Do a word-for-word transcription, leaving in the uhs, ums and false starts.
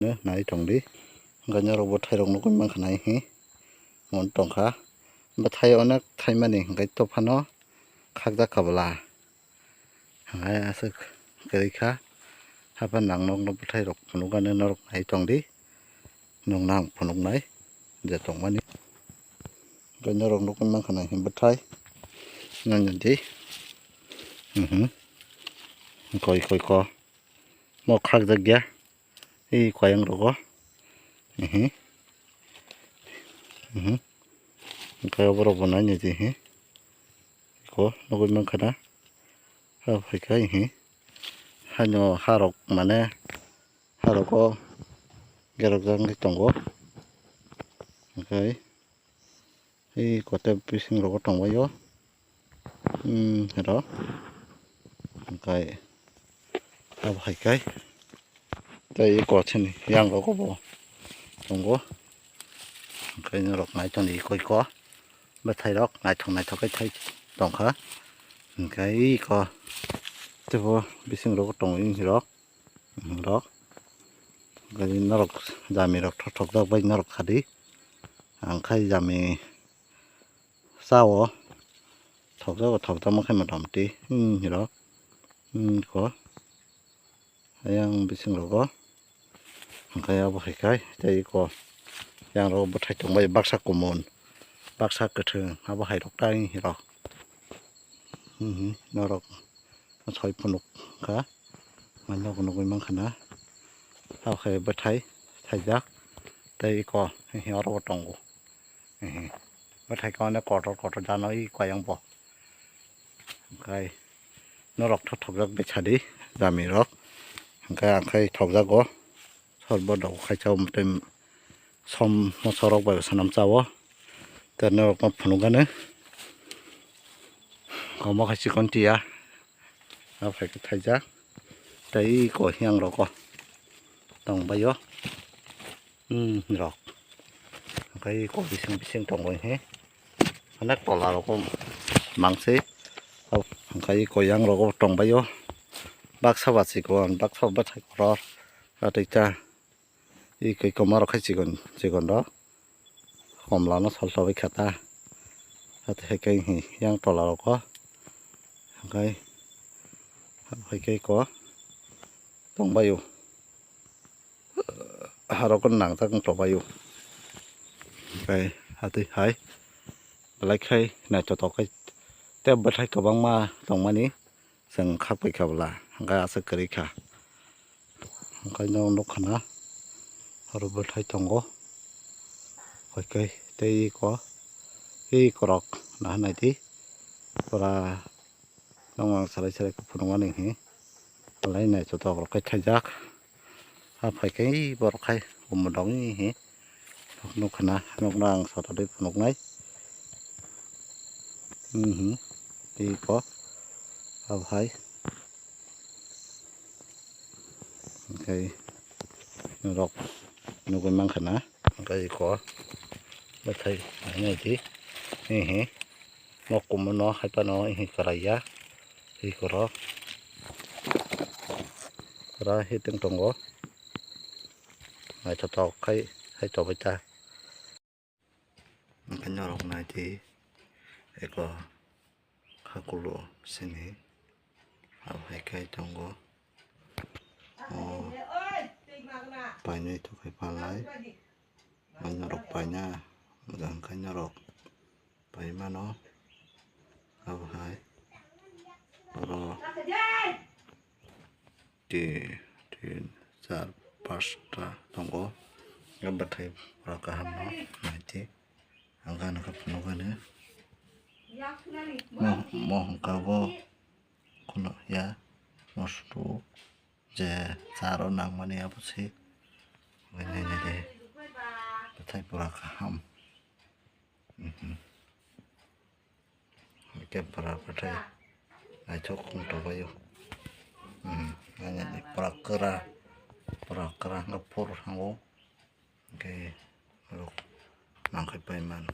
Nai tongdi. Hwnkhe norok bwthairok nugwi mankha nai hi. Mon tongkha. Bwthai onek thaimani hwnkhe tophano khakjak kha bwla. Hwnkhe aswk kwrwi kha. Haphano ang nokno bwthairok phunukgani norok nai tongdi. Nokno ang phunuknai je tongmani. Hwnkhe norok nugwi mankha nai hi bwthai. Nai naidi. Mhm. Koi koi ko. Mo khakjak ya. Ei koyang rogo. Ehe. Mhm. Kaya borok bo nai nai di he. Ko nugwi mankha na. Ha phaikha he. Haino harok mane harogo gerok jang tongo. Okai. Ei kote bising rogo tongbaio. Hmm, hero. Hwnkhe abo hai kai. Tei eko chini yang rogo bo tongo. Hwnkhe norok nai tongdi eko eko. Bwthai rok naithok naithok khe thai tongkha. Hwnkhe eko teibo bising rogo tongo wng hirok. Rok. Gari norok jami rok thok thok jak bai norok khadi. Ang khai jami sao thok jago thok jakma khe motamoti. Hmm, rok. Hmm, ko. Ayang bising rogo. Hwnkhe abo hai khai tei ko. Yang rogo bwthai tongbai baksa kumun. Baksa kwthwng abo hai rok tang rok. Hmm, hmm, norok. Soi phunuk kha. Ang nogo nugwi mankha na. Abo khe bwthai thaijak. Tei eko he oro bo tongo. He he. Bwthai khe onek kotor kotor jano eko ayang bo. Hwnkhe norok tho thokjak bai sadi jami rok. Hwnkhe ang khai thokjago. Sor bo dogo khai chao tei som moso rok bai sanam chao. Tei norok no phunukgani. Omo khai chikon tiya. Abo hai khe thaijak. Tei ko hiang rogo tongbaio. Hmm, rok. Hwnkhe ko bising bising tongo he. Onek tola rogo mangsi. Hwnkhe ko yang rogo tongbaio. Baksa bachiko ang baksa bwthai koror. Atwi ta. I koi koma rok khai chikon chikon rok. Komla no sol sobai kha ta. Hati hai khe yang tola rok o. Hwnkhe hai khe ko tongbaio. Harok nang tak tongbaio. Hwnkhe hati hai belai khai naithotok khai tei bwthai kwbangma tongmani. Chwng khak pai kha bwla, hwnkhe aswk kwrwi kha. Hwnkhe no nukha na, oro bwthai tongo. Hwnkhe tei eko, tei eko rok naha naidi. Pura nokno ang salai salai khe phunukmani hi. Belai naithotok rok khe thaijak. Ha phaikhe borok khai umodok hi. Nukha na, nukna ang sotodwi phunuknai. Mhm. Tei ko. Abo hai. Hwnkhe norok nugwi mankha na. Hwnkhe eko. Bwthai nainai di. Hihi. Nok kumu no hai phano hihi kwraiya. Tei koro. Kwra hiteng tongo. Naithotok khai, khai tobai ta. Hwnkhe norok nai di eko hakulo sini abo hai khai tongo. O painai to khai palai. Norok paina moja hwnkhe norok pai mano. Abo hai oro tin, tin, char, pasta tongo. Bwthai pura kaham no naidi. Ang gana khe phunukgani. Mo, mo hwnkha bo kheno ya mostu je charo nangmani abo se. Nainai de bwthai pura kaham. Mhm. Hwnkhe pura bwthai naithok wng tongbaio. Hmm, ani pura kwra, pura kwra hwnkhe phur thango. Hwnkhe norok nangkhai pai mano.